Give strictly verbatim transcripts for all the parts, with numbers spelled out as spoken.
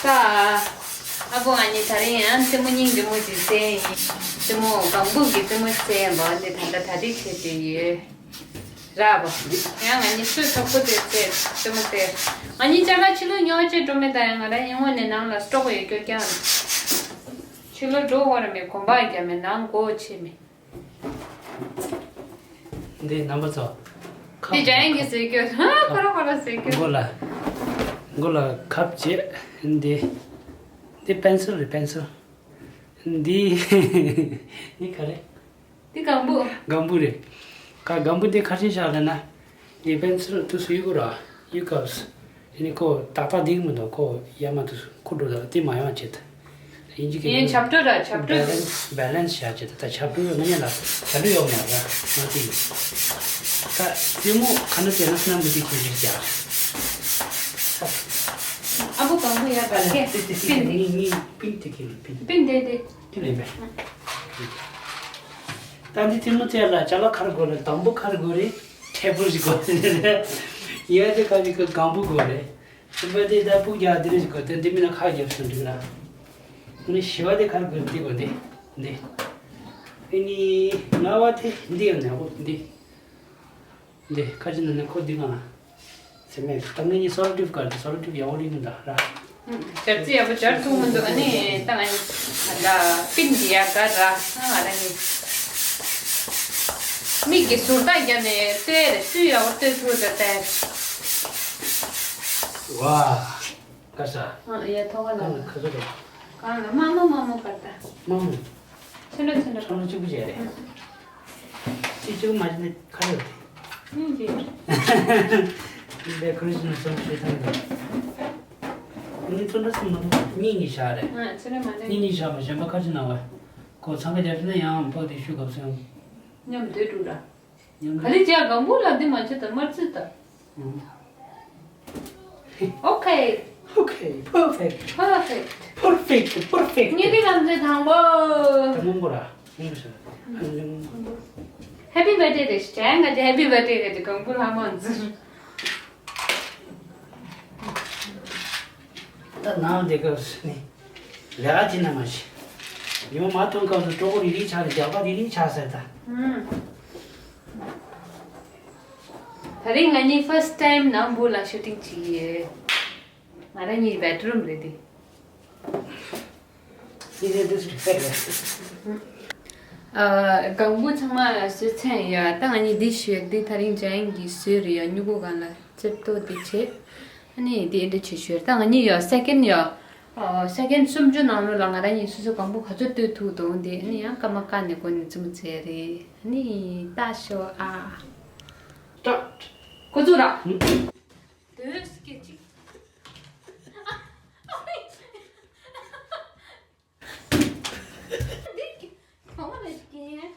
ཀ། ཨ་ཁུ་ང་གཉིས་ད་རིང་ཡང་རྩེད་མོ་སྙིང་རྗེ་མོ་ཅིག་རྩེ་ཡིན། རྩེད་མོ་སྒང་སྦུག་གི་རྩེད་མོ་རྩེ་ཡིན་པ་འདི་ད་ལྟ་གྲ་སྒྲིག་བྱེད་དུ་ཡོད། ར་བ། ཡང་ང་གཉིས་སུས་ཐོག་པོ་དེ་རྩེ་རྩེད་མོ་རྩེ། ང་གཉིས་ཅ་ལག་ཕྱི་ལོགས་ཉོ་བྱེད་འགྲོ་མེད། ད་ཡང་ང་རང་ཡིན་ངོ་ནས་ནང་ལ་སྤྲོ་གི་ཡོད་སྐྱོ་ཀྱང་། ཕྱི་ལོགས་འགྲོ་བར་མེད་གོམ་པ་རྒྱབ་མེད་ནང་སྒོ་ཕྱེ་མེད། འདི་རྣམ་པ་ཚོ། འདི་འཇའ་ཡན་གྱིས་བཟོས་རྒྱུ། ཧ། ཁོ་ར་ཁོ་ར་བཟོས་རྒྱུ། མགོ་ལ། མགོ་ལ་ཁབ་བྱེད། འདི། འདི་པེན་སིལ་རེད། པེན་སིལ། འདི། འདི་ག་རེ། འདི་སྒང་སྦུག་སྒང་སྦུག་རེད། ཀ་སྒང་སྦུག་འདི་ག་རེ་བྱས་ལབ་ན། ངས་པེན་སིལ་དུས་སུ་གཡུག་གོ་ར། གཡུག་སྐབས་སུ། ཨ་ནི་ཁོ་ཏག་ཏག་འདིག་མི་འདུག་ཁོ་ཡར་མར་དུས་སུ་ཁོ་འགྲོ་ད་དེ་མ་ཡོང་བྱེད་ད། ཡིན་གཅིག་གི་ངས་ཆབ་བྲོ་ར་ཆབ་བྲོ། བེ་ལན་སི་བེ་ལན་སི་བྱ་བྱེད་ད། ད་ཆབ་བྲོ་ཡོད་མ་ཉན་ལ་ཆབ་བྲོ་ཡོད་མ་ར་ང་དེ་ཡིན། ད་རྩེད་མོ་ག་ན་བྱས་ན་སྣམ་བུ་དེ་ཁྱེར་ཞིག་བྱ། ཨ་ཁུ་སྒང་སྦུག་ཡར་བར་ཁེ་པིན་དེ། ངས་ངས་པིན་དེ་ཁྱེར་པིན། པིན་དེ་དེ། དེ་ལས་པས། ད་འདི་རྩེད་མོ་རྩེ་ལ་ཅ་ལག་ག་རེ་དགོས་རེད། དང་པོ་ག་རེ་དགོས་རེད། ཊེ་བལ་ཞིག་དགོས་རེད། ཡ་དེ་ག་ཅིག་གི་སྒང་སྦུག་དགོས་རེད། གསུམ་པ་དེ་ད་སྦུག་རྒྱག་དེ་རེ་ཞིག་དགོས་དེ། འདི་མིན་ན་ཁ་རྒྱབ་སོང་འགྲིག་ལ། ཨ་ནི་བཞི་པ་དེ་ག་རེ་དགོས་རེད། འདི་དགོས་འདི། འདི། ཨ་ནི་ལྔ་པ་དེ་འདི་ཡང་ནག་པོ་འདི། འདི་ཁ་ཅིག་ནང་ནས་ཁོ་འདི་གང་ལ། ཟེར་མེད་ད་ངེད་གཉིས་སོལ་ཊིབ་ག་རེ། སོལ་ཊིབ་ཡག་པོ་རིག་མི་འདུག་ར། སྦྱར་རྩི་ཡག་པོ་སྦྱར་ཐུབ་མི་འདུག་ཨ་ནི་ད་ང་གཉིས་ད་པིན་འདི་ཡག་ག་ར། ང་རང་གཉིས་མིག་གི་ཟུར་ལྟ་བརྒྱབ་ནས་ལྟོས་རེ་སུས་ཡག་པོ་ལྟོས་ཐུབ་རེད་ལྟས། ཝ། ག་ས། ཨ་ཡ་ཐོག་ག་ལ། གང་ལ་ཁ་ཚོ་རེད། གང་ལ་མ་མོ་མ་མོ་ག་རེ་ད། མ་མོ། ཚེ་འདྲ་ཚེ་འདྲ། ཁྲོ་ལོ་གཅིག་པུ་བྱས་རེད། ཨ། གཅིག་གཅིག་པུ་མ་བྱས་ན་ཁ་ཡོད་དེ། གཉིས་བྱས་རེད། འདི་ཁོ་རང་ཚོ་ནས་སོང་ཤེས་ཐང་རེད། ངས་ཚོ་འདྲ་སེམས་མ་ཐུབ། གཉིས་གཉིས་བཞག་རེད། ཨ་ཚེ་འདྲ་མ་འདྲ། གཉིས་གཉིས་བཞག་པ་གཞན་པ་ཁ་ཅིག་ན་བ། ཁོ་འཚང་ཁ་རྒྱབ་ཤེས་ན་ཡང་ཕག་དེ་ཤུ་གབ་སོང་། མཉམ་སྡོད་འགྲོ་ར། མཉམ་ག་ལེ་ཅག་སྒང་སྦུག་ལ་འདི་མ་བྱེད་ད། དམར་རྩི་ད། ཨོ་ཁེ། ཨོ་ཁེ། པར་ཕེག་ཊི། པར་ཕེག་ཊི། པར་ཕེག་ཊི། པར་ཕེག་ཊི། ངེད་ཀྱི་ལམ་སེང་དང་པོ། ད་མང་པོ་ར། མང་པོ་ཤ། ཧེ་པི་བྷར་ཐི་ཌེ་རེད་ཤག་ང་ཚོ་ཧེ་པི་བྷར་ཐི་ཌེ་རེད། སྒང་སྦུག་ལྷ་མོ་འཛིན། ད་ནང་དེ་སྐབས་སུ་ནི་ལས་ཀ་བྱེད་ན་མ་ཤེས། ཉི་མ་མ་ཐོན་སྐབས་སུ་གྲོགས་པོ་རི་རི་ཆགས་ཟེར། རྒྱག་པ་རི་རི་ཆགས་ཟེར་ད། ཨུམ། ད་རིང་ང་གཉིས་ཕར་སི་ཊི་ཊའིམ་ནང་སྦུག་ལ་ཤུ་ཊིང་བྱེད་ཀྱི་ཡོད། ང་རང་གཉིས་བེཌ་རུམ་རེད་དེ། ཨ། ཨ། སྒང་སྦུག་ཚང་མ་བཟོས་ཚར་ཡོད། ད་ང་གཉིས་འདི་ཞུས། འདི་ད་རིང་འཇའ་ཡན་གྱིས་བཟོས་རེད་ཡ། སྨྱུ་གུ་སྒང་ལ་རྩེ་ཏོ་འདི་བྱས། ཨ་ནི་འདི་འདྲ་བྱས་ཞུས། ད་ང་གཉིས་ཡ་སེ་ཀེན་ཡ། ཨ། སེ་ཀེན་སུམ་ཅུ་ནང་ལོགས་ལ་ང་རང་གཉིས་སོ་སོའི་སྒང་སྦུག་ག་ཚོད་ལྟོས་ཐུབ་འདུག་འདི་ཨ་ནི་ཡང་སྐར་མ་བཀག་ནས་སྒོ་ནས་རྩེད་མོ་རྩེ་རེད། ཨ་ནི་ལྟ་ཤོག་ཨ། སི་ཊར་ཊི། འགོ་འཛུགས་ར། ཧུམ། དུས་སྐད་ཅིག་འདི་ག་བ་ལ་ཞིག་གིན།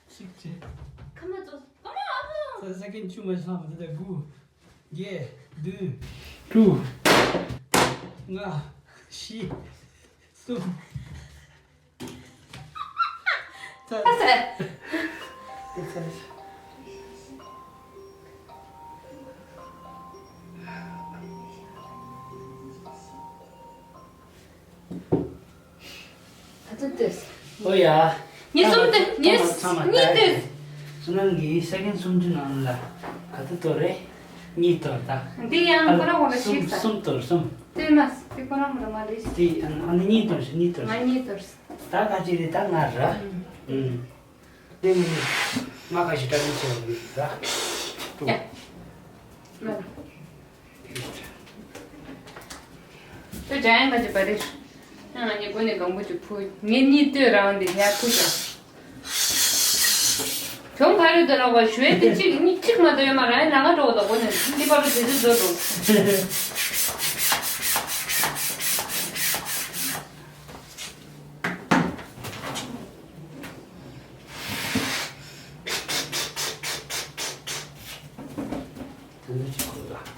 གཅིག་བྱས། ཁ་མ་ཙོག་ཁ་མ་ཨ་མ། ས་ས་ཀིན་ཆུ་མ་ཤང་བ་དེ་དགུ། བརྒྱད། བདུན། དྲུག་ལྔ། བཞི། གསུམ། ཚ། ཚ། ཚ། ག་ཚོད་ལྟོས། ཨོ་ཡ། ངས་གསུམ་ལྟོས། ངས་ཚང་མ་གཉིས་ལྟོས། ཚང་མ་ལྟོས། སུ་ནང་གི་སེ་ཀེན་སུམ་ཅུ་ནང་ལ་ག་ཚོད་གཏོར་རེད། གཉིས་གཏོར་ད། འདི་ཡང་ཁོ་རང་ཁོ་རང་གསུམ་ཤེས་ས། གསུམ་གཏོར་གསུམ། ལྟོས་མ་སོང་། འདི་ཁོ་རང་ཁོ་རང་མ་རེད། འདི་ཨ་ནི་གཉིས་གཏོར་ཤིག་གཉིས་གཏོར་ང་ཤིག་གཉིས་གཏོར། ད་ག་ཅི་རེད་ད་ང་ར། ཨུམ། ཨུམ། འདི་ནི་ང་ག་ཞིག་བཀྲ་ཤིས་ཆེ་བ་ར། ཡ། ལ། ལྟོས་འཇའ་ཡན་ག་ཅི་བ་རེད། ང་གཉིས་སྒོ་ནས་སྒང་སྦུག་ཅིག་ཕུ། ངས་གཉིས་ལྟོས་རང་འདི་ཡར་ཕུ་ཀྱང་། གྱོང་ག་རེ་འདི་ལ་བ་ཞུ་ཡས་དེ་གཅིག་གཉིས་གཅིག་མ་གཏོགས་ཡོད་མ་རེད། ལ་ང་འགྲོ་དང་སྒོ་ནས་ལི་པ་རུ་དེ་ཚོ་བཟོ་འགྲོ། དེ་འདྲ་ཅིག་དགོས་ལ།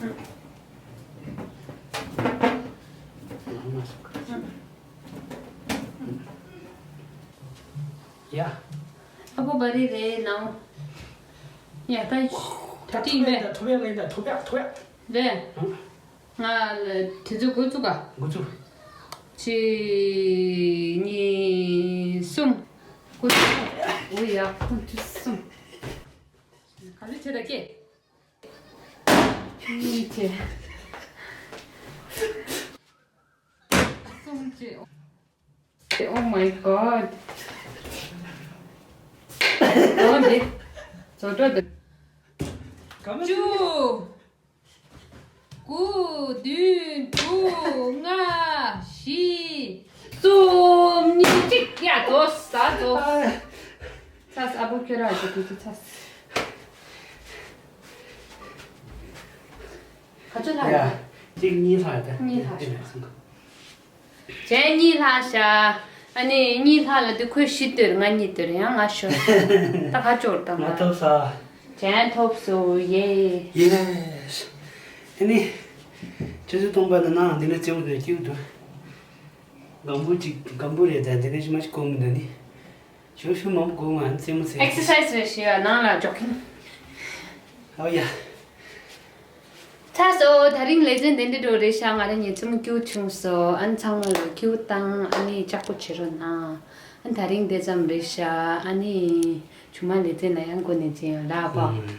ཡ། ཨ་ཁུ་བ་རི་རེད་ནང་། ཡ་ད། ད་ཏིང་མེད། ཐོབ་ཡ་ལེན་ད། ཐོབ་ཡ། ཐོབ་ཡ། རེད། ཧང་། ང་ལ་དེ་ཚོ་འགོ་བཙུགས་ག། འགོ་བཙུགས། གཅིག་གཉིས། གསུམ། འགོ་བཙུགས། འོ་ཡ། འགོ་བཙུགས། གསུམ། ག་ཚོད་བྱས་ད་སྐད། གཉིས་བྱས། གསུམ་བྱས། Oh my god. འོ་འདི། བཟོ་འདྲ་འདི། བཅུ། དགུ། བདུན། དྲུག་ལྔ། བཞི། གསུམ། གཉིས། གཅིག་ཡ། རྫོགས་ས་རྫོགས། ཚ་ས། ཨ་བོ་ཁྱོད་རང་ཅིག་དུས་ཚོད་ཚ་ས། ག་ཚོད་ལྷག་ཡ། ཡོད། གཅིག་གཉིས་ལྷག་ཡོད། གཉིས་ལྷག་ཡོད། གཅིག་གཉིས་ལྷག་ཤག་ཨ་ནི་གཉིས་ལྷག་ལ་དུ་ཁོས་བཞི་བཏོན། ང་གཉིས་བཏོན། ཡང་ང་ཤོར། ད་ག་ཅོར་དང་། ང་ཐོབ་ས། ཅན་ཐོབ་སོ་ཡེ། ཡེ། ཨ་ནི། ཆུ་ཚོད་སྟོང་པ་ན་ནང་འདི་ནས་རྩེད་མོ་དེ་སྐྱིད་འདུག་སྒམ་པོ་གཅིག་སྒམ་པོ་རེད། ད་འདི་ནས་ཞིག་མ་ཞིག་གོམ་འདུག་ནི། ཞུ་ཞུ་མང་པོ་དགོས། ང་རྩེད་མོ་རྩེ། ཨེག་སར་སའི་ཛི་རེད་ཤག་ནང་ལ་ཇོག་གིང་། ཨོ་ཡ། ཚ་སོ། ད་རིང་ལེ་ཚན་དེ་འདྲ་འགྲོ་རེད་ཤག་ང་རང་ཉིད་རྩེད་མོ་སྐྱིད་བྱུང་སོ། ཨ་ནི་ཚང་མ་ལ་སྐྱིད་བཏང་། ཨ་ནི་ལྕགས་པོ་བྱེད་རོགས་གནང་། ཨ་ནི་ད་རིང་དེ་ཙམ་རེད་ཤག་ཨ་ནི་ཇུ་མ་ལེ་ཚན་ན་ཡང་འགོ་ནས་ཅི་ཡང་ལབ་པ། ཨུམ།